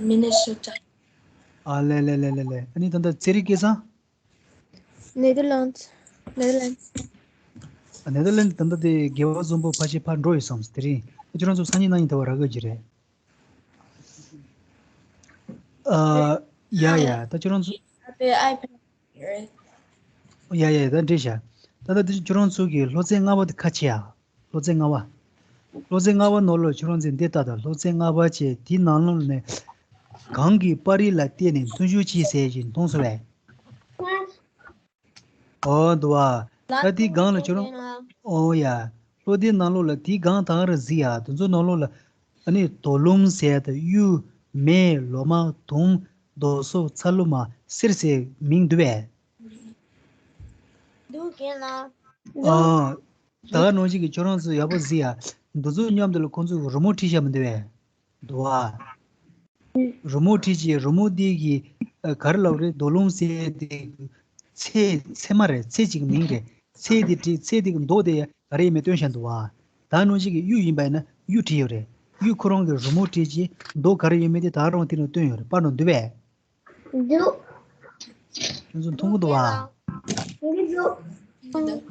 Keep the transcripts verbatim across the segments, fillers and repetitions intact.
Minnesota. ཨ་ལེ་ལེ་ལེ་ལེ་ལེ། ཨ་ནི་ད་ལྟ་ཚན་རིག་སྐལ་བཟང་། Netherlands. Netherlands. ཨ། ནེ་དར་ལན་ཌི། ད་ལྟ་དེ་རྒྱལ་བ་བཟང་པོ་ཕལ་ཆེར་ཕར་འགྲོ་ཡོད་བསམ། དེ་རིང་ཁྱེད་རང་ཚོ་སང་ཉིན་གནངས་ཉིན་དེ་བར་རག་གི་རེད། ཨ། ཡ་ཡ། ད་ཁྱེད་རང་ཚོ། ཨ་ཕའི་ཨའི་པེ་ཌི་རེད། ཡ་ཡ། ད་འགྲིག་ཤག་ད་ལྟ་དེ་ཁྱེད་རང་ཚོ་གི་སློབ་ཚན་ལྔ་པ་དེ་ཁ་ཕྱེ་ཡ། སློབ་ཚན་ལྔ་པ། སློབ་ཚན་ལྔ་པ་ནང་ལོགས་ཁྱེད་རང་ཚོས་འདི་ལྟ་དང་། སློབ་ཚན་ལྔ་པ་བྱས། དེའི་ནང་ལོགས་ནས་གང་གི་པར་རིས་ལ་བལྟས་ནས་མཐུན་སྦྱོར་གྱིས་ཟེར་བཞིན་མཐོང་སོང་བས། ཨོ་འདུག་བ། ད་དེའི་སྒང་ལ་ཁྱོད་རང་། ཨོ་ཡ། སློབ་དེབ་ནང་ལོགས་ལ་དེའི་སྒང་དག་རེ་གཟིགས་ཡ། དེ་ཚོ་ནང་ལོགས་ལ་ཨ་ནི་རྡོ་ལུང་ཟེར་དང་། གཡུ། མེ། ལོ་མ། དུང་། རྡོ་སོལ། ཚ་ལུ་མ། གསེར་ཟེར་མིང་འདུག་པས། འདུག་གན་ལ། ཨ། ད་ག་ནང་བཞིན་གྱི་ཁྱོད་རང་ཚོ་ཡག་པོ་གཟིགས་ཡ། འདི་ཚོ་མཉམ་དུ་ལ་ཁོང་ཚོས་རི་མོ་བྲིས་བཞག་མི་འདུག་པས། འདུག་བ། རི་མོ་བྲིས་བྱས། རི་མོ་འདི་གི་ཨ་ག་རེ་ལབ་རེད། རྡོ་ལུང་ཟེར་དེ་ཚལ། ཚལ་མ་རེད། ཚལ་གཅིག་གི་མིང་རེད། ཚལ་དེ་བྲིས། ཚལ་དེ་གི་མདོག་དེ་ག་རེ་ཡིན་མིན་སྟོན་བཞག་འདུག་བ། ད་ནང་བཞིན་གྱི་གཡུ་ཡིན་པ་ཡིན་ན་གཡུ་བྲིས་ཡོད་རེད། གཡུ་ཁོ་རང་གི་རི་མོ་བྲིས་བྱས་མདོག་ག་རེ་ཡོད་མེད་དེ་ད་རུང་དེ་ནང་སྟོན་ཡོད་རེད། པར་ནང་འདུག་པས། འདུག་ཁྱོད་ཚོ་མཐོང་གི་འདུག་བ། མཐོང་གི་འདུག་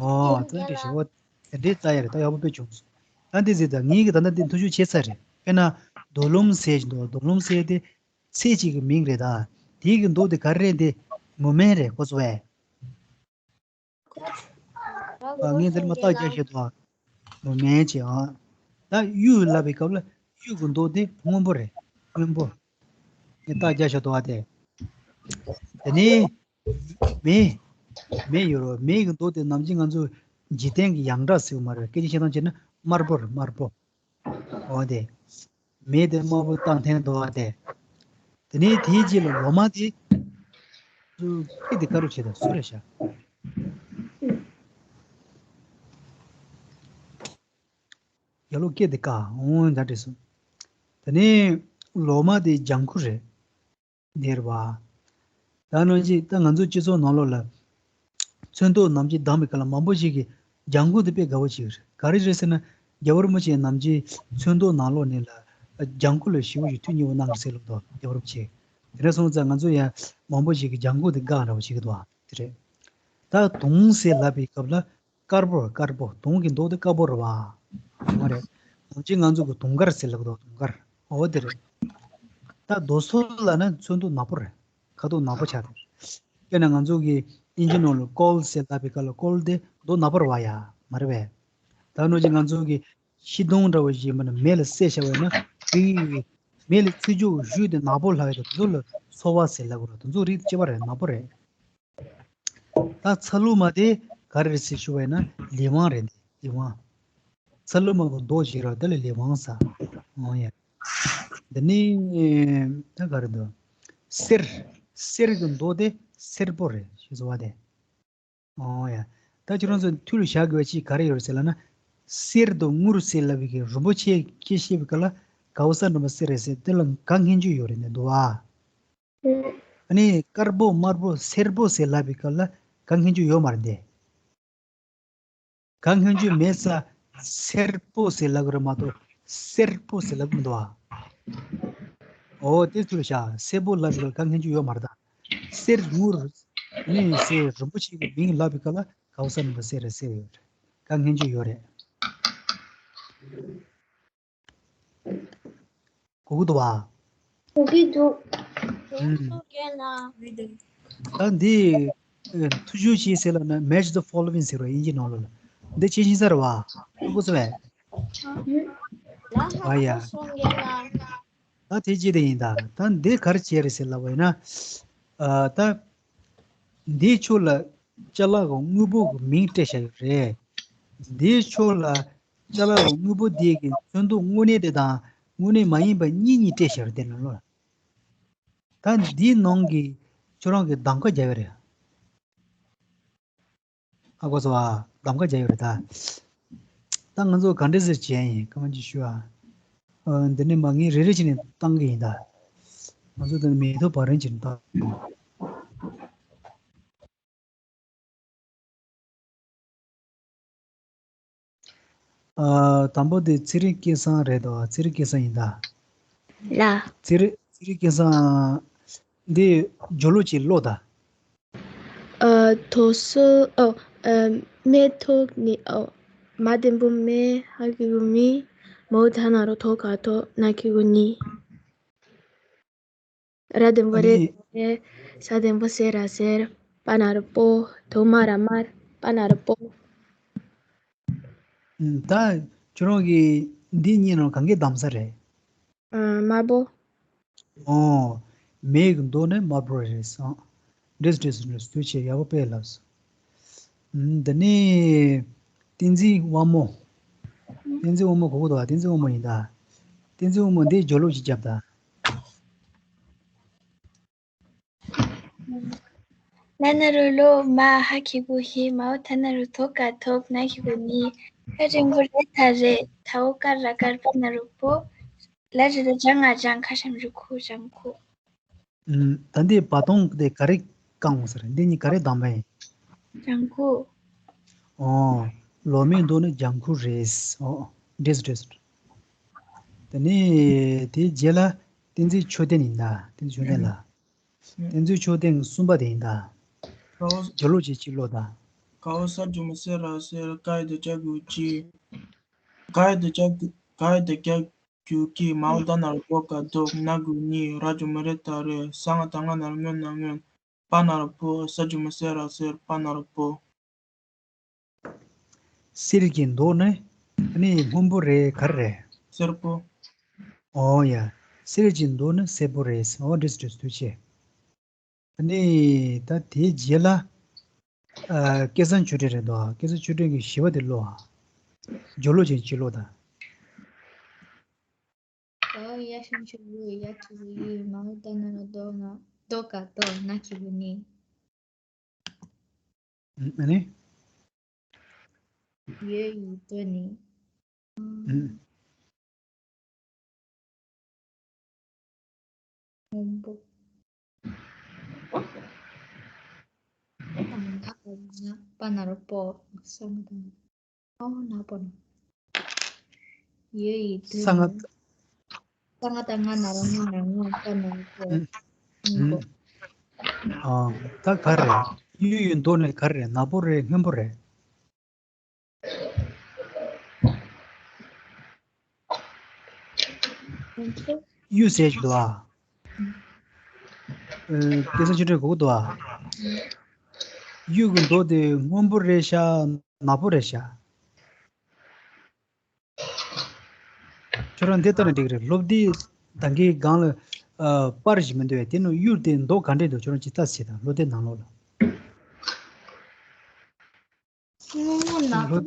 ཨོ་ད་འགྲིག་ཤག་འོ་དེ་འདྲའི་རྩ་ཡ་རེད། ད་ཡག་པོ་དཔེ་བྱུང་སོང་། ད་འདི་ཟེར། ད་ངེད་ཀྱིས་ད་ལྟ་འདི་མཐུན་སྦྱོར་བྱས་ཚར་རེད། དཔེར་ན་རྡོ་ལུང་ཟེར་གྱི་འདུག་རྡོ་ལུང་ཟེར་དེ་ཚལ་གཅིག་གི་མིང་རེད། ད་དེའི་གི་མདོག་དེ་ག་རེ་རེད། དེ་མུ་མེན་རེད། ཁོ་ཚོ་བས། ཨ། ངས་འདིར་མ་རྟགས་རྒྱག་བཞག་འདུག་མུ་མེན་བྱས། ཨ། ད་གཡུ་ལབ་པའི་སྐབས་ལ་གཡུ་གི་མདོག་དེ་སྔོན་པོ་རེད། སྔོན་པོ། ངས་རྟགས་རྒྱག་བཞག་འདུག་བ། དེ། དེ་ནས་མེ། མེ་ཡོད་རེད། མེ་གི་མདོག་དེ་ནམ་རྒྱུན་ང་ཚོ་འཇིག་རྟེན་གྱི་ཡང་འདྲ་ཟེར་གྱི་མ་རེད། སྐད་ཆ་བཤད་སྟངས་བྱས་ན་དམར་པོ་རེད། དམར་པོ། འོ་དེ། མེ་དེ་དམར་པོ་བཏང་འཐེན་འདུག་བ། དེ། དེ་ནས་དེའི་རྗེས་ལ་ལོ་མ་དེ། སྐད་དེ་དཀར་པོ་བྱས་དང་སུ་རེད་ཤག་ཡ་ལོ། སྐད་དེ་དཀར། འོ་ད་འགྲིག་སོང་། དེ་ནས་ལོ་མ་དེ་ལྗང་ཁུ་རེད། འདིར་བ། ད་ནང་བཞིན་ད་ང་ཚོའི་སྤྱི་ཚོགས་ནང་ལོགས་ལ་ཚོན་མདོག་ནམ་རྒྱུན་དྭངས་པའི་སྐབས་ལ་མང་པོ་ཞིག་གིས་ལྗང་ཁུ་དེ་དཔེ་དགའ་པོ་ཞིག་རེད། ག་རེ་རེད་ཟེར་ན། རྒྱལ་བ་རིན་པོ་ཆེ་ནམ་རྒྱུན་ཚོན་མདོག་ནང་ལོགས་ནས་ལ་ལྗང་ཁུ་ལ་ཞེ་པོ་ཞིག་ཐུགས་མཉེས་པོ་གནང་གི་ཟེར་ལབ་འདུག་རྒྱལ་བ་རིན་པོ་ཆེ། དེ་འདྲ་སོང་ཙང་ང་ཚོ་ཡང་མང་པོ་ཞིག་གིས་ལྗང་ཁུ་དེ་དགའ་འདྲ་པོ་བྱེད་ཀྱི་འདུག་དེ་རེད། ད་དུང་ཟེར་ལབ་པའི་སྐབས་ལ་དཀར་པོ། དཀར་པོ། དུང་གི་མདོག་དེ་དཀར་པོ་རེད་བ། མ་རེད། ནམ་རྒྱུན་ང་ཚོ་གི་དུང་དཀར་ཟེར་ལབ་འདུག་དུང་དཀར། འོ་དེ་རེད། ད་རྡོ་སོལ་ལབ་ན་ཚོན་མདོག་ནག་པོ་རེད། ཁ་དོག་ནག་པོ་ཆགས་འདུག་དཔེར་ན་ང་ཚོ་གི་ཨིན་ཇི་ནང་ལ་ཀོལ་ཟེར་ལབ་པའི་སྐབས་ལ་ཀོལ་དེ་མདོག་ནག་པོ་རེད་བ་ཡ། མ་རེད་པས། ད་ནང་བཞིན་ང་ཚོ་གི་ཤིང་སྡོང་འདྲ་བོ་ཞིག་ཡིན་པ་ན་མེ་ལ་བསྲེགས་བཞག་པ་ཡིན་ན་དེ་གི་མེ་ལ་ཚིག་རྒྱུག་ཞུགས་ཏེ་ནག་པོ་ལྷག་ཡོད་དུས་དེ་ཚོ་ལ་སོལ་བ་ཟེར་ལབ་དགོས་རེད། དེ་ཚོ་རིགས་གཅིག་པ་རེད། ནག་པོ་རེད། ད་ཚ་ལུ་མ་དེ་ག་རེ་རེད་ཟེར་ཞུ་བ་ཡིན་ན་ལི་ཝང་རེད། ལི་ཝང་། ཚ་ལུ་མ་གི་མདོག་ཞིག་རེད། དེ་ལ་ལི་ཝང་ཟེར། འོ་ཡ། འདི་ནི་ད་ག་རེ་འདུག་གསེར། གསེར་གི་མདོག་དེ་སེར་པོ་རེད་ཞུ་ཟེར་བ་དེ། འོ་ཡ། ད་ཁྱོད་རང་ཚོ་ཐུགས་ལ་བཞག་དགོས་པ་ཅིག་ག་རེ་ཡོད་རེད་ཟེར་ལབ་ན། གསེར་དང་དངུལ་ཟེར་ལབ་པའི་གི་རིན་པོ་ཆེ་སྐད་བཤད་པའི་སྐབས་ལ་ག་བ་ས་འགྲེང་བུ་གསེར་རེད་ཟེར། དེ་ལ་ག་སྔོན་འཇུག་ཡོད་རེད་འདི་འདུག་ཨ། ཨ་ནི་དཀར་པོ་དམར་པོ་སེར་པོ་ཟེར་ལབ་པའི་སྐབས་ལ་ག་སྔོན་འཇུག་ཡོད་མ་རེད་འདི། ག་སྔོན་འཇུག་མེད་ས། སེར་པོ་ཟེར་ལབ་གི་རེད་མ་གཏོགས་སེར་པོ་ཟེར་ལབ་གི་མི་འདུག་ཨ། འོ་དེ་ཚུལ་བཞག་སེར་པོ་ལབ་པའི་སྐབས་ལ་ག་སྔོན་འཇུག་ཡོད་མ་རེད་ད། གསེར་དངུལ་ནི་ཟེར་རིན་པོ་ཆེ་གི་མིང་ལབ་པའི་སྐབས་ལ་ག་བ་ས་འགྲེང་བུ་གསེར་རེད་ཟེར་ཡོད་རེད། ག་སྔོན་འཇུག་ཡོད་རེད། གོ་གི་འདུག་བ། གོ་གི་འདུག་ཨུམ། ད་འདི་ཨེ་མཐུན་སྦྱོར་བྱེད་ཟེར་ལབ་ན་match the following ཟེར་བ་ཨིན་ཇི་ནང་ལོགས་ལ། འདི་ཅི་ཤེས་ས་རེད་བ། ཨ་ཁུ་ཚོ་བས། ཨ་ཡ། ད་དེ་ཅི་དེ་ཡིན་ད། ད་འདི་ག་རེ་བྱས་རེད་ཟེར་ལབ་པ་ཡིན་ན། ཨ་ད། འདིའི་ཕྱོགས་ལ་ཅ་ལག་གི་དངོས་པོ་གི་མིང་སྤྲད་བཞག་ཡོད་རེད། འདིའི་ཕྱོགས་ལ་ཅ་ལག་གི་དངོས་པོ་དེ་གི་ཚོན་མདོག་དངོས་གནས་དེ་དང་དངོས་གནས་མ་ཡིན་པ་གཉིས་གཉིས་སྤྲད་བཞག་ཡོད་རེད་དེ་ནང་ལོགས། ད་འདིའི་ནང་གི་ཁྱོད་རང་གི་གདམ་ག་རྒྱག་ཡོད་རེད། ཨ་ཁུ་ཚོ་ཨ། གདམ་ག་རྒྱག་ཡོད་རེད་ད། ད་ང་ཚོ་ག་འདྲ་ཟེར་བྱས་ཡིན་སྐར་མ་གཅིག་ཞུ་ཨ། ཨ། འདི་ནས་མ་ངས་རེ་རེ་བྱས་ནས་བཏང་གི་ཡིན་ད། ང་ཚོ་འདི་ནས་མེ་ཏོག་བ་རན་བྱས་ནས་བཏང་། ཨ། དང་པོ་དེ་ཚེ་རིང་སྐལ་བཟང་རེད་དོ། ཚེ་རིང་སྐལ་བཟང་ཡིན་ད། ལགས། ཚེ་རིང་ ཅི་སྐལ་བཟང་། འདི་སྦྱོར་ཀློག་ཅིག་ཀློག་དང་། ཨ། དོ་སོ། ཨོ། ཨ། མེ་ཐོག་ནི། ཨོ། མ་འདེམས་པོ་མེ། ཧ་གི་གུ་མི། མའོ་ད་ན་རོ་དོ་ག་དོ། ན་གི་གུ་ནི། ར་འདེམས་པོ་རེ། ཨ་ནི། རེ། ས་འདེམས་པོ་སེ། ར་སེར། པ་ན་རོ་པོ། དོ་མ་ར་དམར། པ་ན་རོ་པོ། ཨ། ད་ཁྱོད་རང་གིས་འདི་གཉིས་ནང་གང་གི་གདམ་ས་རེད། ཨ། དམར་པོ། ཨོ། མེ་གི་མདོག་ནི་དམར་པོ་རེད་སོང་། འགྲིག་འགྲིག་འགྲིག། ཐུགས་རྗེ་ཆེ། ཡག་པོ་དཔེ་ལབ་སོང་། ཨ། འདི་ནི་བསྟན་འཛིན་དབང་མོ། བསྟན་འཛིན་དབང་མོ་གོ་གི་འདུག་བ། བསྟན་འཛིན་དབང་མོ་ཡིན་ད། བསྟན་འཛིན་དབང་མོ། འདི་སྦྱོར་ཀློག་ཅིག་རྒྱོབ་དང་། ལ་ན་རོ་ལོ། མ་ཧ་གི་གུ་ཧི། མའོ་ད་ན་རོ་དོ་ག་དོ། ན་གི་གུ་ནི། ཀ་འགྲེང་བུ་རེ་ད་རེད། ད་འོ་ཀ་ར་དཀར། པ་ན་རོ་པོ། ལ་རི་ར་ལྗང་ང་ལྗང་། ཁ་ཤམ་རི་ཁུ། ལྗང་ཁུ། ཨ། ད་འདི་བ་དོང་དེ་ག་རེ་བཀང་ཡོང་ས་རེད། འདི་གཉིས་ག་རེ་གདམ་པ་ཡིན། ལྗང་ཁུ། ཨོ། ལོ་མའི་མདོག་ནི་ལྗང་ཁུ་རེད། ཨོ། འགྲིག་འགྲིག། དེ་ནས་དེའི་རྗེས་ལ་བསྟན་འཛིན་ཆོས་ལྡན་ཡིན་ད། བསྟན་འཛིན་ཆོས་ལྡན་ལ། བསྟན་འཛིན་ཆོས་ལྡན་གསུམ་པ་དེ་ཡིན་ད། སྦྱོར་ཀློག་ཅིག་ཅིག་ཀློག་དང་། གའོ་ས་འགྲེང་བུ་སེ་ར་སེར། ཀའི་འོ་ཀྱ་གི་གུ་ཀྱི། ཀའི་འོ་ཀྱ་གི་གུ་ཀྱི། མའོ་ད་ན་རོ་དོ་ག་དོ། ན་གི་གུ་ནི། ར་འགྲེང་བུ་རེ་ད་རེད། ས་ང་བཏགས་སྔ་ན་རོ་སྔོ་ན་སྔོན། པ་ན་རོ་པོ། ས་འགྲེང་བུ་སེ་ར་སེར། པ་ན་རོ་པོ། གསེར་གྱི་མདོག་ནི། ཨ་ནི་སྔོན་པོ་རེད། ག་རེ་རེད། སེར་པོ། ཨོ་ཡ། གསེར་གྱི་མདོག་ནི་སེར་པོ་རེད། ཨོ། འགྲིག་འགྲིག། ཐུགས་རྗེ་ཆེ། ཨ་ནི་ད་དེའི་རྗེས་ལ། ཨ། སྐལ་བཟང་ཆོས་སྒྲོན་རེད་འདུག་སྐལ་བཟང་ཆོས་སྒྲོན་གྱི་བཞི་པ་དེ་ཀློག་ཨ། སྦྱོར་ཀློག་ཅིག་ཅིག་ཀློག་དང་། གའོ་ཡ་ཤམ་ཆུ་ཡུ། ཡ་ཐུ་གུ་ཡི། མའོ་ད་ན་རོ་དོ་ག་དོ། ན་གི་གུ་ནི། ཨ་ནི། ཡོ་ཡི་མདོག་ནི། ཨ། སྔོན་པོ། པ་ན་རོ་པོ། ས་ང་བཏགས་སྔ་ན་རོ་སྔོ། ཡོ་ཡི་མདོག་ནི། ས་ང་བཏགས་སྔ་ན་རོ་སྔོ་ན་སྔོན། པ་ན་རོ་པོ། སྔོན་པོ། ཨ། ད་ག་རེ་རེད། ཡོ་ཡི་མདོག་ནི་ག་རེ་རེད། ནག་པོ་རེད། སྔོན་པོ་རེད། གཡུ་ཟེར་གྱི་འདུག་ཨ། ཨ། སྐལ་བཟང་ཆོས་སྒྲོན་གོ་གི་འདུག་ཨ། གཡུ་གི་མདོག་དེ་སྔོན་པོ་རེད་ཤག་ནག་པོ་རེད་ཤག་ཁྱོད་རང་འདི་ལྟ་ན་འགྲིག་གི་རེད། སློབ་དེབ་ད་གིན་སྒང་ལ། ཨ། པར་ཞིག་མི་འདུག་པས། དེ་ནང་གཡུ་དེ་མདོག་ག་འདྲས་འདུག་ཁྱོད་རང་ཅིག་ལྟ་ཟེར་དང་། སློབ་དེབ་ནང་ལོགས་ལ། སྔོན་མོ་ནག་པོ།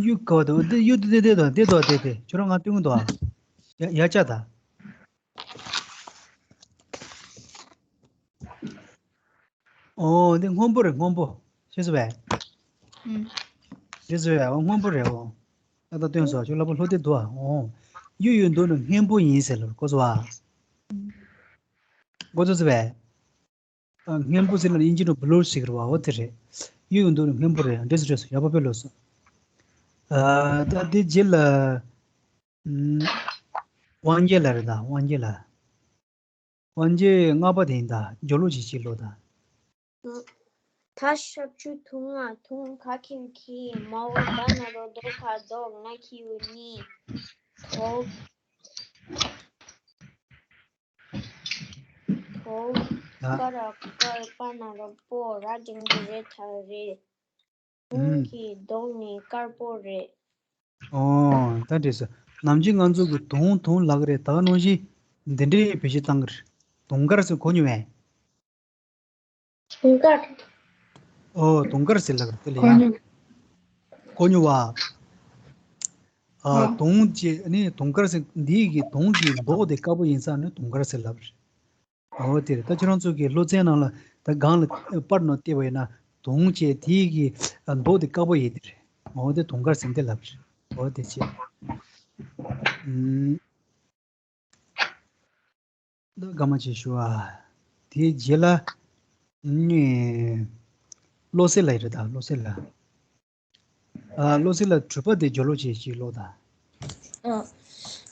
གཡུ་ག་བ་དང་། འདི་གཡུ་དེ་དེ་དང་དེ་དང་དེ་དེ། ཁྱོད་རང་ང་སྟོན་གི་འདུག་ཨ། ཡ་ཡ་ཅག་ད། ཨོ། འདི་སྔོན་པོ་རེད། སྔོན་པོ། ཤེས་སོང་བས། ཨུམ། ཤེས་སོང་བས། ཨོ། སྔོན་པོ་རེད། ཨོ། ད་ལྟ་སྟོན་སོང་། ཁྱོད་ལ་པོ་ལྷོ་དེ་འདུག་ཨ། ཨོ། གཡུ་ཡི་མདོག་ནི་སྔོན་པོ་ཡིན་ཟེར་ལབ། གོ་སོང་བ། ཨུམ། གོ་ཚོད་སོང་བས། ཨ། སྔོན་པོ་ཟེར་ན་དབྱིན་ཇི་ནང་བྷུ་ལུ་ཟེར་གི་རེད་བ། འོ་དེ་རེད། གཡུ་ཡི་མདོག་ནི་སྔོན་པོ་རེད། འགྲིག་སོང་། འགྲིག་སོང་། ཡག་པོ་དཔེ་ཀློག་སོང་། ཨ། ད་དེ་རྗེས་ལ། ཨུམ། དབང་རྒྱལ་ལགས་རེད་ད། དབང་རྒྱལ་ལགས། དབང་རྒྱལ་ལྔ་པ་དེ་ཡིན་ད། སྦྱོར་ཀློག་ཅིག་ཅིག་ཀློག་དང་། ད་ཞབས་ཀྱུ་དུ་ང་དུང་ག་གི་གུ་གི། མའོ་ད་ན་རོ་དོ་ག་དོ། ན་གི་གུ་ནི། དོ། དོ། ཡ། ཀ་ར་དཀར། པ་ན་རོ་པོ། ར་འགྲེང་བུ་རེ་ད་རེད། དུང་གི་མདོག་ནི་དཀར་པོ་རེད། ཨོ། ད་འགྲིག་སོང་། ནམ་རྒྱུན་ང་ཚོ་གི་དུང་དུང་ལབ་ཀྱི་རེད། ད་ག་ནང་བཞིན་འདི་འདྲའི་བེད་སྤྱོད་བཏང་གི་རེད། དུང་དཀར་ཟེར་གོ་མྱོང་བས། དུང་དཀར། ཨོ། དུང་དཀར་ཟེར་ལབ་ཀྱི་རེད། དེ་ལ་ཡང་གོ་མྱོང་བ། ཨ། ཨ། དུང་ཅེས་ནི་དུང་དཀར་ཟེར། འདི་གི་དུང་གི་མདོག་དེ་དཀར་པོ་ཡིན་ཙང་ནི་དུང་དཀར་ཟེར་ལབ་རེད། འོ་དེ་རེད། ད་ཁྱོད་རང་ཚོ་གི་སློབ་ཚན་ནང་ལ་ད་སྒང་ལ་པར་ནང་བལྟས་པ་ཡིན་ན། དུང་ཅེས་དེ་གི་མདོག་དེ་དཀར་པོ་ཡིན་དེ་རེད། འོ་དེ་དུང་དཀར་ཟེར་དེ་ལབ་རེད། འོ་དེ་བྱས། ཨུམ། ད་སྐར་མ་ཅིག་ཞུ་ཨ། དེའི་རྗེས་ལ། ཨུམ། བློ་གསལ་ལགས་རེད་ད། བློ་གསལ་ལགས། ཨ། བློ་གསལ་ལགས། དྲུག་པ་དེ་སྦྱོར་ཀློག་ཅིག་ཅིག་ཀློག་དང་། ཨ།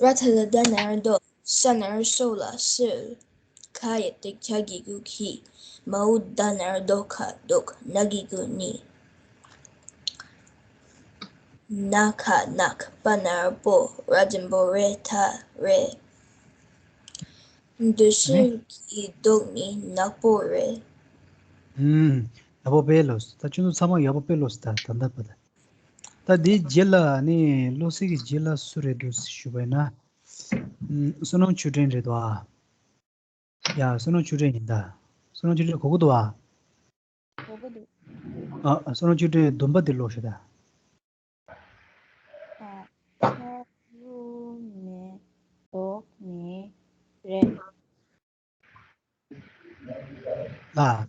ར་ད་ལ་ད་ན་རོ་དོ། ས་ན་རོ་སོ་ལ་སོལ། ཁ་ཡ་བཏགས་ཁྱ་གི་གུ་ཁྱི། མ་འོག་ད་ན་རོ་དོ་ཁ་དོག་ན་གི་གུ་ནི། ན་ཁ་ནག་པ་ན་རོ་པོ། ར་འགྲེང་བུ་རེ་ད་རེད། འདོད་སེམས་ཀྱི་མདོག་ནི་ནག་པོ་རེད། ཨུམ། ཡག་པོ་དཔེ་ལོས། ད་ཁྱོད་ཚོ་ཚང་མ་ཡག་པོ་དཔེ་ལོས། ད་ད་ལྟ་བར་དུ། ད་འདིའི་རྗེས་ལ་ནི་བློ་གསལ་གྱི་རྗེས་ལ་སུ་རེད་འདུག་ཞུས་པ་ཡིན་ན། ཨུམ། བསོད་ནམས་ཆོས་སྒྲོན་རེད་དོ། ཨ། ཡ། བསོད་ནམས་ཆོས་སྒྲོན་ཡིན་ད། བསོད་ནམས་ཆོས་སྒྲོན་གོ་གི་འདུག་ཨ། གོ་གི་འདུག་ཨ། བསོད་ནམས་ཆོས་སྒྲོན་བསྡོམས་པ་དེ་ཀློག་ཤོག་ད། ཨ། ཚ་ལུ་མེ་མདོག་ནི་རེད། ཨ།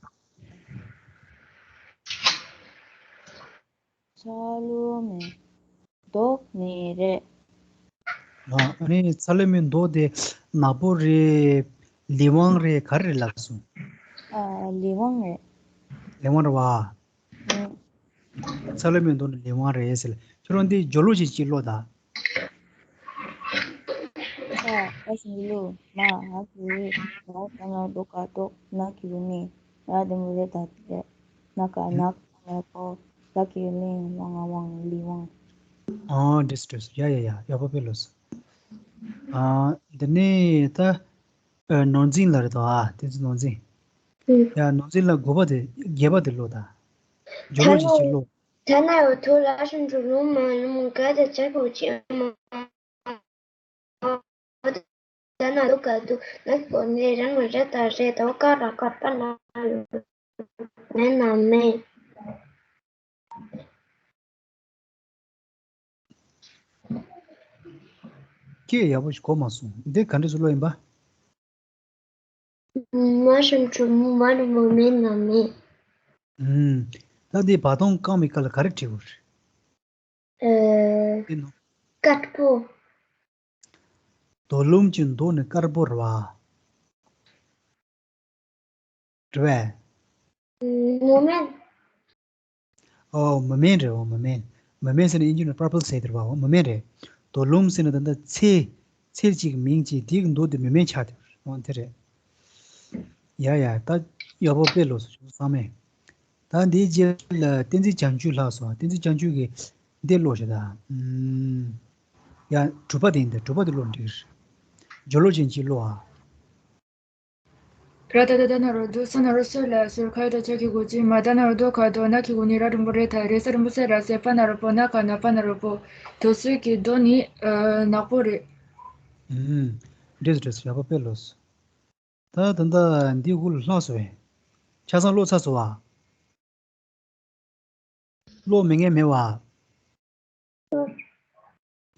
ཚ་ལུ་མེ་མདོག་ནི་རེད། ཨ། ཨ་ནི་ཚ་ལུ་མེ་མདོག་དེ་ནག་པོ་རེད། ལི་ཝང་རེད། ག་རེ་རེད་ལབ་སོང་། ཨ། ལི་ཝང་རེད། ལི་ཝང་རེད་བ། ཨུ། ཚ་ལུ་མེ་མདོག་ནི་ལི་ཝང་རེད་ཟེར། ཁྱོད་རང་འདི་སྦྱོར་ཀློག་ཅིག་ཅིག་ཀློག་ད། ཨ། ཨ་ཞེ་ལུ་མ་ཧ་གི་རི་ན་ད་ན་རོ་དོ་ཁ་དོག་ན་གི་གུ་ནི། ར་འགྲེང་བུ་རེ་ད་རེད། ན་ཁ་ནག་པ་ན་རོ་པོ། ལ་གི་གུ་ལི་ཝང་ང་ཝང་ལི་ཝང་། ཨ། འགྲིག་སོང་འགྲིག་སོང་། ཡ་ཡ་ཡ། ཡག་པོ་དཔེ་ལོས། ཨ། འདི་ནས་ད། ཨ། ནོར་འཛིན་ལགས་རེད་དོ། ཨ། བསྟན་འཛིན་ནོར་འཛིན། ཨུ། ཡ། ནོར་འཛིན་ལགས་དགུ་པ་དེ། བརྒྱད་པ་དེ་ཀློག་ད། སྦྱོར་ཀློག་ཅིག་ཅིག་ཀློག་ད་ན་རོ་ཐོ་ལ་ཤིན་ཏུ་ལུ་མ་ལུ་མ་ག་ད་ཅར་པོ་ཅི་མ། ད་ན་རོ་ག་དུ་ན་གི་གུ་ནི་ར་འགྲེང་བུ་རེ་ད་རེད་དོ། ཀ་ར་ཀར་པ་ན་ལུ་མེ་ན་མེད། སྐད་ཡག་པོ་ཞིག་གོ་མ་སོང་། འདི་ག་འདྲ་ཞིག་ཀློག་ཡིན་པ། མ་ཞབས་ཀྱུ་མུ་མ་རུ་མ་མེ་ན་མེད། ཨུམ། ད་འདི་བ་དོང་བཀང་བའི་སྐབས་ལ་ག་རེ་བྲིས་དགོས་རེད། ཨེ། དེ་ནོ། དཀར་པོ། རྡོ་ལུང་གི་མདོག་ནི་དཀར་པོ་རེད་བ། རེད་པས། མུ་མེན། ཨོ། མུ་མེན་རེད། ཨོ། མུ་མེན། མུ་མེན་ཟེར་ན་དབྱིན་ཇི་ནང་purple ཟེར་དེ་རེད་བ། ཨོ། མུ་མེན་རེད། རྡོ་ལུང་ཟེར་ན་ད་ལྟ་ཚལ། ཚལ་གཅིག་གི་མིང་གཅིག་དེ་གི་མདོག་དེ་མུ་མེན་ཆགས་དེ་རེད། ཨོ། དེ་རེད། ཡ་ཡ། ད་ཡག་པོ་དཔེ་ལོས་སོང་ཚང་མས། ད་འདིའི་རྗེས་ལ་བསྟན་འཛིན་བྱང་ཆུབ་ལྷག་སོང་། བསྟན་འཛིན་བྱང་ཆུབ་ཀྱིས་འདི་ཀློག་ཤོག་ད། ཨུམ། ཡ། དྲུག་པ་དེ་ཡིན་ད། དྲུག་པ་དེ་ཀློག་འགྲིག་རེད། སྦྱོར་ཀློག་ཅན་གཅིག་ཀློག་ཨ། ར་ད་ད་ད་ན་རོ་དོ། ས་ན་རོ་སོ་ལ་སོལ། ཁ་ཡ་བཏགས་ཁྱ་གི་གུ་ཁྱི། མ་ད་ན་རོ་དོ་ཁ་དོག་ན་གི་གུ་ནི། ར་འགྲེང་བུ་རེ་ད་རེད། ས་འགྲེང་བུ་སེ་ར་སེ། པ་ན་རོ་པོ། ན་ཁ་ནག་པ་ན་རོ་པོ། དོ་སེ་གི་དོ་ནི་ནག་པོ་རེད། ཨུམ། འགྲིག་སོང་འགྲིག་སོང་། ཡག་པོ་དཔེ་ལོས། ད་ད་ད་འདི་དགུ་ལྷག་སོང་བས། ཆ་ཚང་ཀློག་ཚར་སོང་བ། ཀློག་མེད་མཁན་མེད་བ།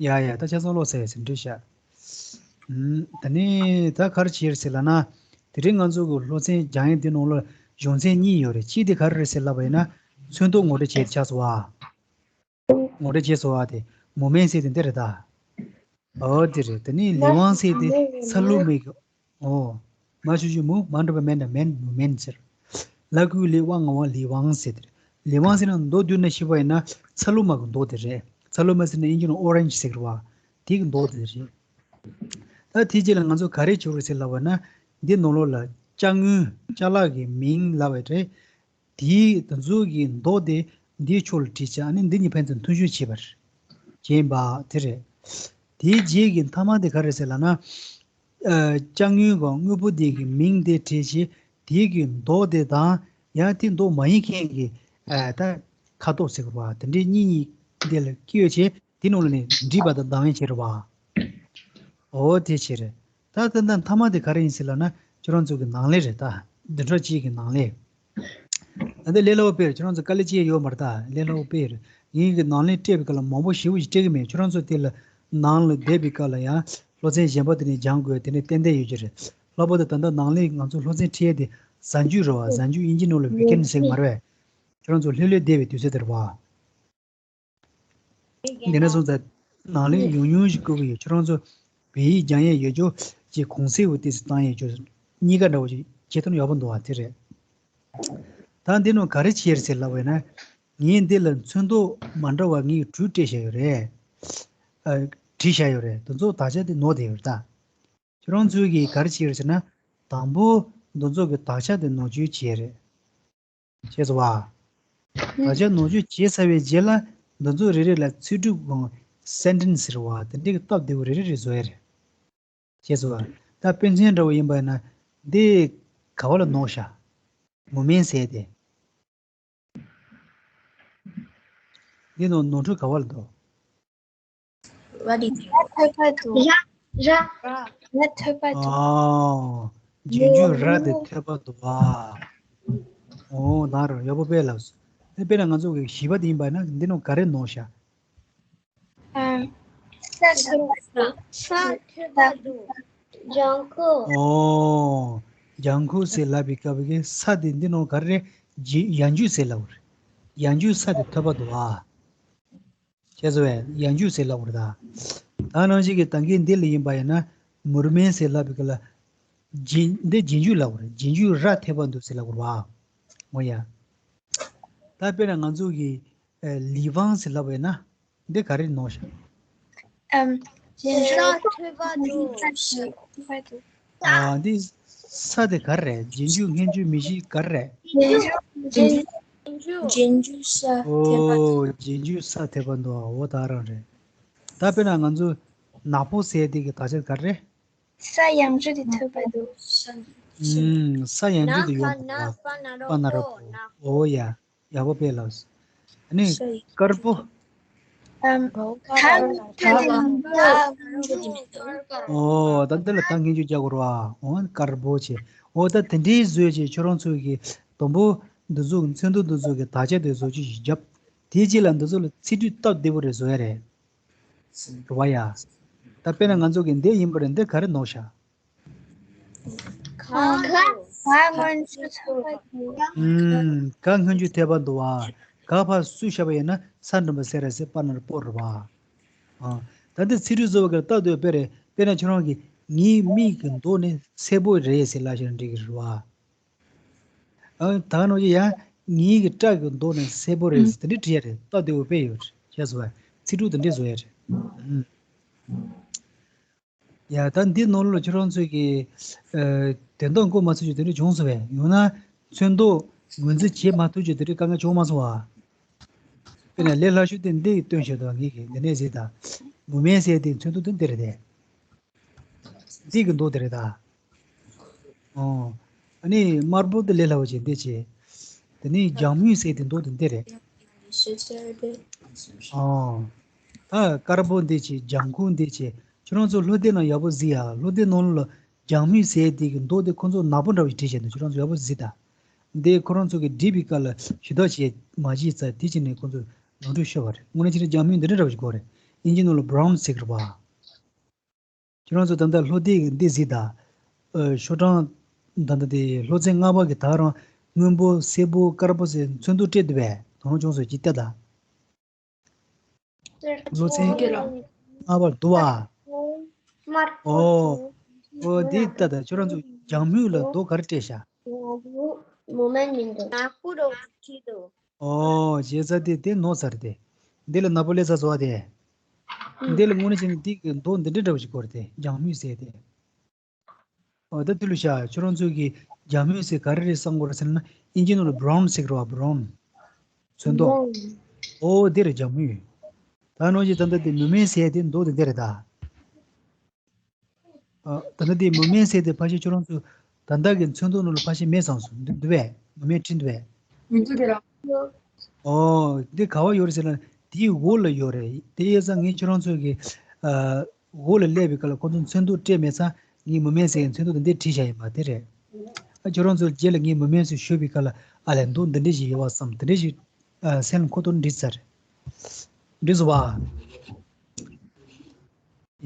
ཡ་ཡ། ད་ཆ་ཚང་ཀློག་ཚར་ཡ་ཟིན་འགྲིག་ཤག་ཨུམ། ད་ནི་ད་ག་རེ་བྱེད་ཟེར་ལབ་ན། དེ་རིང་ང་ཚོ་གི་སློབ་ཚན་སྦྱང་ཡས་འདི་ནང་ལ་སྦྱོང་ཚན་གཉིས་ཡོད་རེད། གཅིག་དེ་ག་རེ་རེད་ཟེར་ལབ་པ་ཡིན་ན། ཚོན་མདོག་ངོ་སྤྲོད་བྱས་ཏེ་ཆགས་སོང་བ། ངོ་སྤྲོད་བྱས་སོང་བ་དེ། མུ་མེན་ཟེར་དེ་འདི་རེད་ད། ཨོ་དེ་རེད། དེ་ནས་ལི་ཝང་ཟེར་དེ་ཚ་ལུ་མེ་གི། ཨོ། མ་ཞབས་ཀྱུ་མུ་མ་འགྲེང་བུ་མེ་ན་མེན། མུ་མེན་ཟེར། ལ་གི་གུ་ལི་ཝང་ང་ཝང་ལི་ཝང་ཟེར་དེ་རེད། ལི་ཝང་ཟེར་ན་མདོག་བསྡུས་ནས་ཞུས་པ་ཡིན་ན་ཚ་ལུ་མ་གི་མདོག་དེ་རེད། ཚ་ལུ་མ་ཟེར་ན་དབྱིན་ཇི་ནང་orange ཟེར་གི་རེད་བ། དེ་གི་མདོག་དེ་རེད། ད་དེ་རྗེས་ལ་ང་ཚོ་ག་རེ་བྱེད་དགོས་རེད་ཟེར་ལབ་པ་ན། འདི་ནང་ལོགས་ལ་ཅ་དངོས་ཅ་ལག་གི་མིང་ལབ་པ་རེད། དེའི་དེ་ཚོ་གི་མདོག་དེ་འདིའི་ཕྱོགས་ལ་བྲིས་བྱས། ཨ་ནི་འདི་གཉིས་ཕན་ཚུན་མཐུན་སྦྱོར་བྱེད་པར་བྱེད་པ་དེ་རེད། དེའི་རྗེས་ཀྱི་མཐའ་མ་དེ་ག་རེ་ཟེར་ལབ་ན། ཨ། ཅ་དངོས་གི་དངོས་པོ་དེ་གི་མིང་དེ་བྲིས་བྱས། དེའི་གི་མདོག་དེ་དང་ཡང་དེ་མདོག་མ་ཡིན་མཁན་གྱི། ཨ། ད་ཁ་དོག་ཟེར་དགོས་པ་དེ་འདྲའི་གཉིས་གཉིས་དེ་ལ་སྐྱེལ་བྱས། དེ་ནང་ལ་ནི་འདྲིས་པ་དང་སྡང་བའི་ཕྱིར་བ། འོ་དེ་ཕྱིར། ད་ད་ལྟ་མཐའ་མ་དེ་ག་རེ་ཡིན་ཟེར་ལབ་ན། ཁྱོད་རང་ཚོ་གི་ནང་ལས་རེད། ད་བདུན་ཕྲག་གཅིག་གི་ནང་ལས། ད་ལྟ་ལས་སླ་པོ་དཔེ་རེད། ཁྱོད་རང་ཚོ་དཀའ་ལས་ཅི་ཡང་ཡོད་མ་རེད། ད་ལས་སླ་པོ་དཔེ་རེད། ངས་གི་ནང་ལས་སྤྲད་པའི་སྐབས་ལ་མང་པོ་ཞེ་པོ་ཞིག་སྤྲད་གི་མེད། ཁྱོད་རང་ཚོ་དེ་ལ་ནང་ལ་བསྡད་པའི་སྐབས་ལ་ཡང་སློབ་ཚན་གཞན་པ་དེ་ནས་སྦྱང་དགོས། དེ་ནས་ཏན་ཏན་ཡོད་ཀྱི་རེད། ལྷག་པར་དུ་ད་ལྟ་ནང་ལས་ང་ཚོ་སློབ་ཚན་ཁྲིད་ཡས་དེ་གཟའ་མཇུག་རེད་བ། གཟའ་མཇུག་དབྱིན་ཇི་ནང་ལ་weekend ཟེར་གི་མ་རེད་པས། ཁྱོད་རང་ཚོ་ལྷོད་ལྷོད་བསྡད་པའི་དུས་ཚོད་དེ་རེད་བ། དེ་ནས་སོང་ཙང་ནང་ལས་ཉུང་ཉུང་ཞིག་བསྐུར་གི་ཡོད། ཁྱོད་རང་ཚོ་བོད་ཡིག་སྦྱང་ཡས་ཡོད་རྒྱུ་ཅིག་གུང་སེང་བོ་ཏོག་ཙམ་བཏང་ཡས་རྒྱུ་གཉིས་ཀ་འདྲ་བོ་ཅིག་བྱེད་ཐུབ་ན་ཡག་པོ་འདུག་བ། དེ་རེད། ད་འདི་ནང་ག་རེ་བྱས་རེད་ཟེར་ལབ་པ་ཡིན་ན། ངས་འདི་ལ་ཚོན་མདོག་མ་འདྲ་བ་ངས་དྲུག་སྤྲད་བཞག་ཡོད་རེད། ཨ། བྲིས་བཞག་ཡོད་རེད། འདི་ཚོ་དག་ཆ་དེ་ནོར་བསྡད་ཡོད་རེད་ད། ཁྱེད་རང་ཚོས་ཀྱིས་ག་རེ་བྱས་ཡོད་ཟེར་ན། དང་པོ་འདི་ཚོ་གི་དག་ཆ་དེ་ནོར་བཅོས་བྱས་རེད། ཤེས་སོང་བ། དག་ཆ་ནོར་བཅོས་བྱས་ཚར་བའི་རྗེས་ལ་འདི་ཚོ་རེ་རེ་ལ་ཚིག་གྲུབ་གང་སེན་ཊེན་སི་ཟེར་བ་དེ་འདྲའི་གི་སྟབས་བདེ་བོ་རེ་རེ་རེ་བཟོ་ཡ་རེད། ཤེས་སོང་བ། ད་དཔེ་མཚོན་འདྲ་བོ་ཡིན་པ་ཡིན་ན། འདི་ག་བ་ལ་ནོར་ཤག་མུ་མེན་ཟེར་དེ། འདི་ནོར་ནོར་འཁྲུལ་ག་བ་ལ་འདུག What is ཐོད་པ་འདུག་ར། ར། ར་ཐོད་པ་འདུག་ཨོ། རྗེས་འཇུག་ར་དེ་ཐོད་པ་འདུག་བ། ཨོ་ད་ར་ཡག་པོ་དཔེ་ལབ་སོང་། ཨེ་དཔེར་ན་ང་ཚོ་གི་བཞི་པ་དེ་ཡིན་པ་ན་འདི་ནང་ག་རེ་ནོར་ཤག་ཨམ། ས་ཐོད་པ་འདུག་ས་ཐོད་པ་འདུག་ལྗང་ཁུ། ཨོ། ལྗང་ཁུ་ཟེར་ལབ་པའི་སྐབས་ཀྱི་ས་དེ་འདི་ནང་ག་རེ་རེད། ཡ་འཇུག་ཟེར་ལབ་པ་རེད། ཡ་འཇུག་ས་དེ་ཐོད་པ་འདུག་བ། ཤེས་སོང་བས། ཡ་འཇུག་ཟེར་ལབ་པ་རེད་ད། ད་ནང་བཞིན་གྱི་ད་གིན་འདི་ལ་ཡིན་པ་ཡིན་ན། མུར་མེན་ཟེར་ལབ་པའི་སྐབས་ལ། རྗེས་འདི་རྗེས་འཇུག་ལབ་པ་རེད། རྗེས་འཇུག་ར་ཐོད་པ་འདུག་ཟེར་ལབ་པ་རེད་བ། འོ་ཡ། ད་དཔེར་ན་ང་ཚོ་གི་ཨ་ལི་ཝང་ཟེར་ལབ་པ་ཡིན་ན། འདི་ག་རེ་ནོར་ཤག་ཨམ། ས་ཐོད་པ་འདུག་ཨ་འདི་ས་དེ་ག་རེ་རེད། རྗེས་འཇུག་སྔོན་འཇུག་མིང་གཞི་ག་རེ་རེད། རྗེས་འཇུག་རྗེས་འཇུག་ས་ཐོད་པ་འདུག་ཨོ། རྗེས་འཇུག་ས་ཐོད་པ་འདུག་འོ་ད་རང་རེད། ད་དཔེར་ན་ང་ཚོ་ནག་པོ་ཟེར་དེ་གི་དག་ཆ་ག་རེ་རེད། ས་ཡང་འཇུག་དེ་ཐོད་པ་འདུག་ཨུམ། ས་ཡང་འཇུག་དེ་ཡོང་གི་འདུག་བ། པ་ན་རོ་པོ། ཨོ་ཡ། ཡག་པོ་དཔེ་ལབ་སོང་། ཨ་ནི་དཀར་པོ། ཨམ། ད་ད་ད་ད་ད་ད་ད་ད། ཨོ་ད་འདི་ལ་ད་སྔོན་འཇུག་རྒྱག་དགོས་རེད་བ། འོ་དཀར་པོ་བྱས། འོ་ད་དེ་འདྲའི་བཟོས་བྱས་ཁྱོད་རང་ཚོ་གི་དང་པོ་འདི་ཚོ་མཚོན་འདོགས་འདི་ཚོ་གི་དག་ཆ་དེ་བཟོ་བཅོས་ཤིག་བརྒྱབ། དེའི་རྗེས་ལ་འདི་ཚོ་ལ་ཚིག་འབྲུ་སྟབས་བདེ་པོ་རེ་བཟོ་ཡ་རེད། རེད་བ་ཡ། ད་དཔེར་ན་ང་ཚོ་གི་འདི་ཡིན་པ་རེད། འདི་ག་རེ་ནོར་ཤག་ག་ག་སྔོན་འཇུག་ཐོད་པ་འདུག་ཨུམ། ག་སྔོན་འཇུག་ཐོད་པ་འདུག་བ། ག་ཕར་བསུབས་བཞག་པ་ཡིན་ན་ས་འགྲེང་བུ་སེ་ར་སེ་པ་ན་རོ་པོ་རེད་བ། ཨ། ད་འདི་ཚིག་འབྲུ་བཟོ་བ་གི་སྟབས་བདེ་པོ་དཔེ་རེད། དཔེར་ན་ཁྱོད་རང་གིས་ངའི་མིག་གི་མདོག་ནི་སེར་པོ་རེད་ཟེར་ལབ་བཞག་ན་འགྲིག་གི་རེད་བ། ཨ། ད་ག་ནང་བཞིན་ཡང་ངའི་གི་སྐྲ་གི་མདོག་ནི་སེར་པོ་རེད་ཟེར་དེ་འདྲ་བྲིས་ཡ་རེད། སྟབས་བདེ་པོ་དཔེ་ཡོད་རེད། ཤེས་སོང་བ། ཚིག་འབྲུ་དེ་འདྲ་བཟོ་ཡ་རེད། ཨུམ། ཡ་ད་འདི་ནང་ལོགས་ཁྱོད་རང་ཚོས་ཀྱི་ཨ་དོན་དག་འགོ་མ་ཚུགས་རྒྱུ་དེ་འདྲ་བྱུང་སོང་བས། ཡང་ན་ཚོན་མདོག་ངོས་འཛིན་བྱེད་མ་ཐུབ་རྒྱུ་དེ་འདྲ་དཀའ་ངལ་བྱུང་མ་སོང་བ། དཔེར་ན་ལས་སླ་ཤོས་དེ་འདི་སྟོན་བྱེད་དོ། ངེད་ཀྱིས་འདི་ནས་གཟིགས་དང་། མུ་མེན་ཟེར་དེ་ཚོན་མདོག་དེ་འདི་རེད་དེ། འདི་གི་མདོག་དེ་རེད་ད། ཨོ། ཨ་ནི་དམར་པོ་དེ་ལས་སླ་བོ་བྱས་འདི་བྱས། དེ་ནི་ལྗང་མུན་ཟེར་དེ་མདོག་དེ་འདི་རེད། ཨོ། ད་དཀར་པོ་འདི་བྱས། ལྗང་ཁུ་འདི་བྱས། ཁྱོད་རང་ཚོ་བློ་གཏད་ནང་ཡག་པོ་གཟིགས་ཡ། བློ་གཏད་ནང་ལ་ལྗང་མུན་ཟེར་དེ་གི་མདོག་དེ་ཁོ་ཚོ་ནག་པོ་འདྲ་བོ་ཞིག་བྲིས་བྱས་འདུག་ཁྱོད་རང་ཚོ་ཡག་པོ་གཟིགས་དང་། འདི་ཁོ་རང་ཚོ་གི་བྲིས་པའི་སྐབས་ལ་ཞུ་དག་བྱས་མ་བྱས་ཙང་དེ་བྱས་ནས་ཁོ་ཚོ་ནོར་འཁྲུལ་ཤོར་བ་རེད། དངོས་གནས་བྱས་ན་ལྗང་མུན་འདི་འདྲ་འདྲ་བོ་ཞིག་དགོས་རེད། དབྱིན་ཇི་ནང་ལ་བྷ་རའུན་ཟེར་གི་རེད་བ། ཁྱོད་རང་ཚོ་ད་ལྟ་ལྷོ་སྡེ་གི་འདི་གཟིགས་དང་། ཨ། ཤོག་གྲངས་ད་ལྟ་དེ་ལྷོ་ཚན་ལྔ་པ་གི་ད་རང་སྔོན་པོ་སེར་པོ་དཀར་པོ་ཟེར་ཚོན་མདོག་སྤྲད་འདུག་པས། དོ་སྣང་བྱུང་སོང་ཅིག་ལྟ་དང་། ལྷོ་ཚན་ལྔ་པར་འདུག་བ། དམར་པོ་ཨོ། འདུག་ཨོ་འདི་ལྟ་དང་། ཁྱོད་རང་ཚོ་ལྗང་མུན་ལ་མདོག་ག་རེ་སྤྲད་ཤག་མུ་མེན་མི་འདུག་ནག་པོ་རོ་བྲིས་འདུག་ཨོ་བྱས་ཙང་དེ་དེ་ནོར་ཚར་དེ། འདི་ལ་ནག་པོ་སླེབས་ཚར་སོང་བ་དེ། འདི་ལ་དངོས་གནས་བྱས་ན་འདི་གི་མདོག་འདི་འདྲ་འདྲ་བོ་ཞིག་དགོས་རེད་དེ། ལྗང་མུན་ཟེར་དེ། ཨོ་ད་དེ་ལ་ཤ། ཁྱོད་རང་ཚོས་ཀྱི་ལྗང་མུན་ཟེར་ག་རེ་རེད་བསམ་གྱི་ཡོད་རེད་ཟེར་ན། དབྱིན་ཇི་ནང་ལ་བྷ་རའུན་ཟེར་གྱི་རེད་བ། བྷ་རའུན། ཚོན་མདོག་ཨོ་འདི་རེད་ལྗང་མུན། ད་ནང་བཞིན་ད་ལྟ་དེ་མུ་མེན་ཟེར་དེ་མདོག་དེ་འདི་རེད་ད། ཨ། ད་ལྟ་དེ་མུ་མེན་ཟེར་དེ་ཕལ་ཆེར་ཁྱོད་རང་ཚོ་ད་ལྟ་གི་ཚོན་མདོག་ནང་ལ་ཕལ་ཆེར་མེད་བསམ་སོང་། འདུག་འདུག་པས། མུ་མེན་བྲིས་འདུག་པས། མི་འདུག་དེ་ར། ཨོ། འདི་ག་བ་ཡོད་རེད་ཟེར་ན་དེའི་འོག་ལ་ཡོད་རེད། དེ་ཡོད་ཙང་ངས་ཁྱོད་རང་ཚོ་གི་ཨ། འོག་ལ་སླེབས་པའི་སྐབས་ལ་ཁོ་ཚོ་ཚོན་མདོག་སྤྲད་མེད་ཙང་ངས་མུ་མེན་ཟེར་ཚོན་མདོག་དེ་འདི་བྲིས་བཞག་ཡིན་པ་དེ་རེད། ཨ། ཁྱོད་རང་ཚོ་རྗེས་ལ་ངས་མུ་མེན་ཟེར་ཞུས་པའི་སྐབས་ལ་ཨ་ལས་མདོག་འདི་འདྲ་ཞིག་ཡོད་པ་བསམ། དེ་འདྲ་ཞིག་ཨ། སེམས་ལ་འཁོར་ཐོག་འགྲིག་ཚར་རེད། འགྲིག་སོང་བ།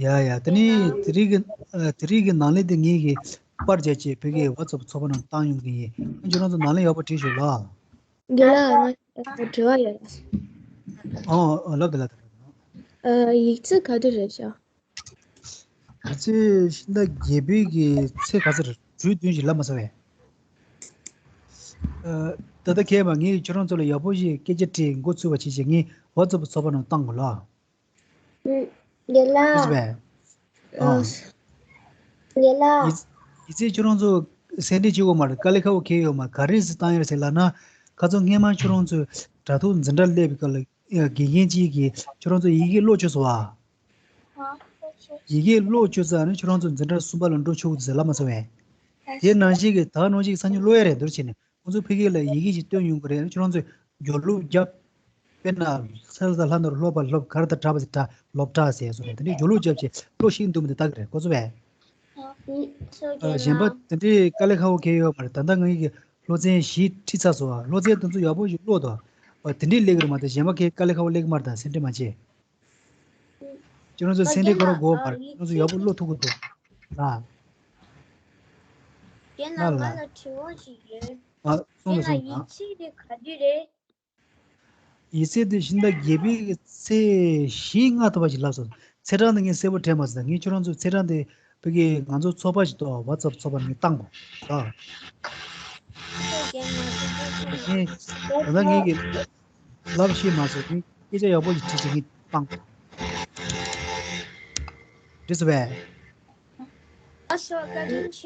ཡ་ཡ། དེ་ནི་དེ་རིང་གི་ཨ། དེ་རིང་གི་ནང་ལས་དེ་ངེད་ཀྱིས་པར་རྒྱག་བྱས་བོད་སྐད་ཝ་ཙབ་ཚོགས་པ་ནང་བཏང་ཡོང་གི་ཡིན། ཁྱོད་རང་ཚོ་ནང་ལས་ཡག་པོ་བྲིས་ཤོག་ལ། རྒན་ལགས། ང་དྲི་བ་ཡོད། ཨོ་ཨོ། ལབ་དང་ལབ་དང་ལབ་དང་། ཨ། ཡིག་ཚད་ག་དུས་རེད་ཤག་ཡིག་ཚད་ཕྱི་ཟླ་བརྒྱད་པའི་གི་ཚེས་ག་ཚོད་རེད། དྲུག་བདུན་ཞིག་ལབ་མ་སོང་བས། ཨ། ད་ལྟ་ཁྱེད་མ་ངས་ཁྱོད་རང་ཚོ་ལ་ཡག་པོ་ཞིག་སྐད་ཆ་དྲིས་འགོ་ཚུགས་པ་བྱེད་ཅེས་ངས་ཝ་ཙབ་ཚོགས་པ་ནང་བཏང་དགོས་ལ། ཨུ། རེད་པས། ཨ། ཡིན་ཙང་ཁྱོད་རང་ཚོ་སེམས་ཁྲལ་བྱེད་དགོས་མ་རེད། དཀའ་ལས་ཁག་པོ་གང་ཡང་ཡོད་མ་རེད། ག་རེ་ཟེར་བཏང་ཡོད་ཟེར་ལབ་ན། ཁ་སང་སྔས་མ་ཁྱོད་རང་ཚོ་དྲ་ཐོག་འཛིན་གྲྭ་སླེབས་པའི་སྐབས་ལ་དགེ་རྒན་གཅིག་གིས་ཁྱོད་རང་ཚོ་ཡི་གེ་ཀློག་བཅུག་སོང་བ། ཡི་གེ་ཀློག་བཅུག་ཙང་ནི་ཁྱོད་རང་ཚོ་འཛིན་གྲྭ་གསུམ་པ་ལ་འགྲོ་ཆོག་གི་འདུག་ཟེར་ལབ་མ་སོང་བས། དེ་ནང་བཞིན་གྱི་ད་ནང་བཞིན་གྱི་སང་ཉིན་ཀློག་ཡ་རེད། འདུག་བྱས་ནས་ཁོང་ཚོ་ཕ་གི་ལ་ཡི་གེ་ཞིག་སྟོན་ཡོང་གི་རེད། ཁྱོད་རང་ཚོས་སྦྱོར་ཀློག་རྒྱབ། དཔེར་ན་ས་ལ་ལྷ་ནོར་སློབ་པ་སློབ། གར་དང་གྲགས་པ་ཟེར་གྲགས། སློབ་གྲྭ་ཟེར་སོང་རེད། དེ་འདྲའི་སྦྱོར་ཀློག་རྒྱབ་བྱས་ཀློག་ཤེས་འདུག་མི་འདུག་ལྟ་གི་རེད། ཁོ་ཚོ་བས། ཨ། གཞན་པ་དེ་འདྲའི་དཀའ་ལས་ཁག་པོ་གང་ཡང་ཡོད་མ་རེད། ད་ལྟ་ངེད་ཀྱིས་སློབ་ཚན་བཞི་ཁྲིད་ཚར་སོང་བ། སློབ་ཚན་དེ་ཚོ་ཡག་པོ་ཞིག་ཀློག་དང་། ཨ། དེ་འདྲའི་སླེབས་ཀྱི་རེད་མ་གཏོགས་གཞན་པ་གང་དཀའ་ལས་ཁག་པོ་སླེབས་ཀྱི་མ་རེད། ད་སེམས་ཁྲལ་མ་བྱེད། ཁྱོད་རང་ཚོ་སེམས་ཁྲལ་དགོས་ར་དགོས་པ་མ་རེད། ཁྱོད་རང་ཚོ་ཡག་པོ་ཀློག་ཐུབ་ཀྱི་འདུག་ལ། རྒན་ལགས། ལ་ལ། ང་ལ་དྲི་བ་ཞིག་ཡོད། ཨ། གསུངས་རྒན་ལགས། གསུངས། ཡིག་ཚད་དེ་ག་དུས་རེད། ཡིག་ཚད་དེ་ཕྱི་ཟླ་བརྒྱད་པའི་ཚེས་བཞི་ལྔ་ཐོག་ཅིག་ལབ་སོང་། ཚེས་གྲངས་དེ་ངས་གསལ་པོ་དྲན་མ་སོང་། ད་ངས་ཁྱོད་རང་ཚོ་ཚེས་གྲངས་དེ་ཕ་གི་ང་ཚོ་ཚོགས་པ་ཞིག་འདུག་ཝ་ཙབ་ཚོགས་པ་ནས་བཏང་དགོས། ཨ། ངས་ད་ལྟ་ངས་ཀྱི་ལབ་ཤེས་མ་སོང་། ངས་སྐད་ཆ་ཡག་པོ་ཞིག་དྲིས་བྱས་ངས་བཏང་དགོས། འགྲིག་སོང་བས། ཨ་ཤོ་བཀའ་དྲིན་ཆེ།